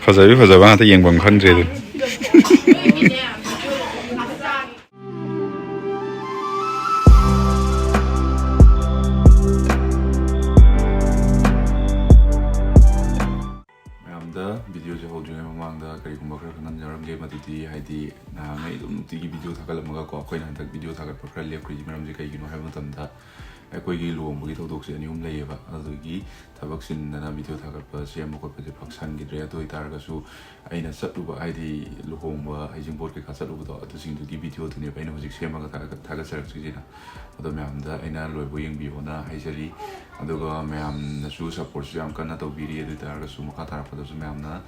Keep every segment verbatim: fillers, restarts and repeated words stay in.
ꯐꯖꯕꯤ ꯐꯖꯕ ꯉꯥꯛꯇ, ꯌꯦꯡꯐꯝ ꯈꯪꯗ꯭ꯔꯦ ꯑꯗꯨ꯫ ꯃꯌꯥꯝꯗ ꯚꯤꯗꯤꯑꯣꯁꯦ ꯍꯧꯗ꯭ꯔꯤꯉꯩ ꯃꯃꯥꯡꯗ ꯀꯔꯤꯒꯨꯝꯕ ꯈꯔ ꯈꯪꯍꯟꯖꯔꯝꯒꯦ꯫ ꯃꯗꯨꯗꯤ ꯍꯥꯏꯗꯤ ꯅꯍꯥꯟꯉꯩ ꯑꯗꯨꯝ ꯅꯨꯡꯇꯤꯒꯤ ꯚꯤꯗꯤꯑꯣ ꯊꯥꯒꯠꯂꯝꯃꯒꯀꯣ, ꯑꯩꯈꯣꯏꯅ ꯍꯟꯗꯛ ꯚꯤꯗꯤꯑꯣ ꯊꯥꯒꯠꯄ ꯈꯔ ꯂꯦꯞꯈ꯭ꯔꯤꯁꯤ ꯃꯔꯝꯁꯦ ꯀꯩꯒꯤꯅꯣ ꯍꯥꯏꯕ ꯃꯇꯝꯗ, ꯑꯩꯈꯣꯏꯒꯤ ꯂꯨꯍꯣꯡꯕꯒꯤ ꯊꯧꯗꯣꯛꯁꯦ ꯑꯅꯤ ꯑꯍꯨꯝ ꯂꯩꯌꯦꯕ꯫ ꯑꯗꯨꯒꯤ ꯊꯕꯛ ꯆꯤꯟꯗꯅ ꯚꯤꯗꯤꯑꯣ ꯊꯥꯒꯠꯄ ꯁꯦꯝꯕ ꯈꯣꯠꯄꯁꯦ ꯄꯥꯛ ꯁꯪꯈꯤꯗ꯭ꯔꯦ꯫ ꯑꯗꯨ ꯑꯣꯏꯇꯥꯔꯒꯁꯨ ꯑꯩꯅ ꯆꯠꯂꯨꯕ, ꯍꯥꯏꯗꯤ ꯂꯨꯍꯣꯡꯕ ꯍꯩꯖꯤꯡꯄꯣꯠ ꯀꯩꯀꯥ ꯆꯠꯂꯨꯕꯗꯣ, ꯑꯗꯨꯁꯤꯡꯗꯨꯒꯤ ꯚꯤꯗꯤꯑꯣꯗꯨꯅꯦꯕ ꯑꯩꯅ ꯍꯧꯖꯤꯛ ꯁꯦꯝꯃꯒ ꯊꯥꯒꯠ-, ꯊꯥꯒꯠꯆꯔꯛꯇꯣꯏꯁꯤꯅ꯫ ꯑꯗꯣ ꯃꯌꯥꯝꯗ ꯑꯩꯅ ꯂꯣꯏꯕ ꯌꯦꯡꯕꯤꯌꯣꯅ ꯍꯥꯏꯖꯔꯤ꯫ ꯑꯗꯨꯒ ꯃꯌꯥꯝꯅꯁꯨ ꯁꯞꯄꯣꯔꯠꯁꯨ ꯌꯥꯝ ꯀꯟꯅ ꯇꯧꯕꯤꯔꯤ꯫ ꯑꯗꯨ ꯑꯣꯏꯇꯥꯔꯒꯁꯨ ꯃꯈꯥ ꯇꯥꯔꯛꯄꯗꯁꯨ ꯃꯌꯥꯝꯅ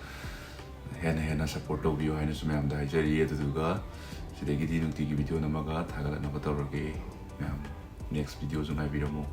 ꯍꯦꯟꯅ ꯍꯦꯟꯅ ꯁꯞꯄꯣꯔꯠ ꯇꯧꯕꯤꯌꯨ ꯍꯥꯏꯅꯁꯨ ꯃꯌꯥꯝꯗ ꯍꯥꯏꯖꯔꯤ꯫ ꯑꯗꯨꯗꯨꯒ ꯁꯤꯗꯒꯤꯗꯤ ꯅꯨꯡꯇꯤꯒꯤ ꯚꯤꯗꯤꯑꯣ ꯅꯝꯃꯒ ꯊꯥꯒꯠꯂꯛꯅꯕ ꯇꯧꯔꯒꯦ꯫ ꯃꯌꯥꯝ ꯅꯦꯛꯁ ꯚꯤꯗꯤꯑꯣꯁꯨ ꯉꯥꯏꯕꯤꯔꯝꯃꯨ꯫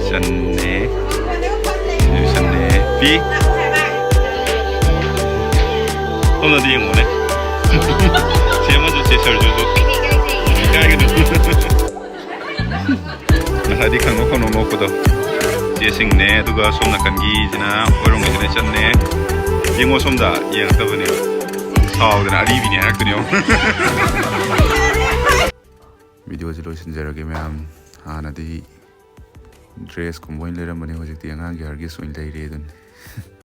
ꯆꯟꯅꯦ꯫ ꯁꯟꯅꯦ꯫ ꯄꯤ꯫ ꯁꯣꯝꯗꯗꯤ ꯌꯦꯡꯉꯨꯅꯦ꯫ ꯁꯤ ꯑꯃꯁꯨ, ꯁꯤ ꯁꯔꯁꯨꯁꯨ꯫ ꯏꯀꯥꯏꯒꯅꯨ꯫ ꯉꯁꯥꯏꯗꯤ ꯈꯪꯅꯣꯛ ꯈꯪꯅꯣꯛ ꯅꯣꯛꯄꯗꯣ꯫ ꯆꯦꯁꯤꯡꯅꯦ, ꯑꯗꯨꯒ ꯁꯣꯝ ꯅꯥꯀꯟꯒꯤꯁꯤꯅ ꯑꯩꯈꯣꯏꯔꯣꯝꯒꯤꯁꯤꯅ ꯆꯟꯅꯦ꯫ ꯌꯦꯡꯉꯣ ꯁꯣꯝꯗ, ꯌꯦꯡꯉꯛꯇꯕꯅꯦꯕ꯫ ꯁꯥꯎꯗꯅ ꯑꯔꯤꯕꯤꯅꯦ ꯍꯥꯏꯔꯛꯇꯣꯏꯅꯦ ꯌꯦꯡꯉꯣ꯫ ꯚꯤꯗꯤꯑꯣꯁꯤ ꯂꯣꯏꯁꯤꯟꯖꯔꯒꯦ ꯃꯌꯥꯝ꯫ ꯍꯥꯟꯅꯗꯤ ꯗ꯭ꯔꯦꯁꯀꯨꯝꯕ ꯑꯣꯏꯅ ꯂꯩꯔꯝꯕꯅꯦ, ꯍꯧꯖꯤꯛꯇꯤ ꯑꯉꯥꯡꯒꯤ ꯍꯔꯒꯤꯁ ꯑꯣꯏꯅ ꯂꯩꯔꯦ ꯑꯗꯨꯅꯤ꯫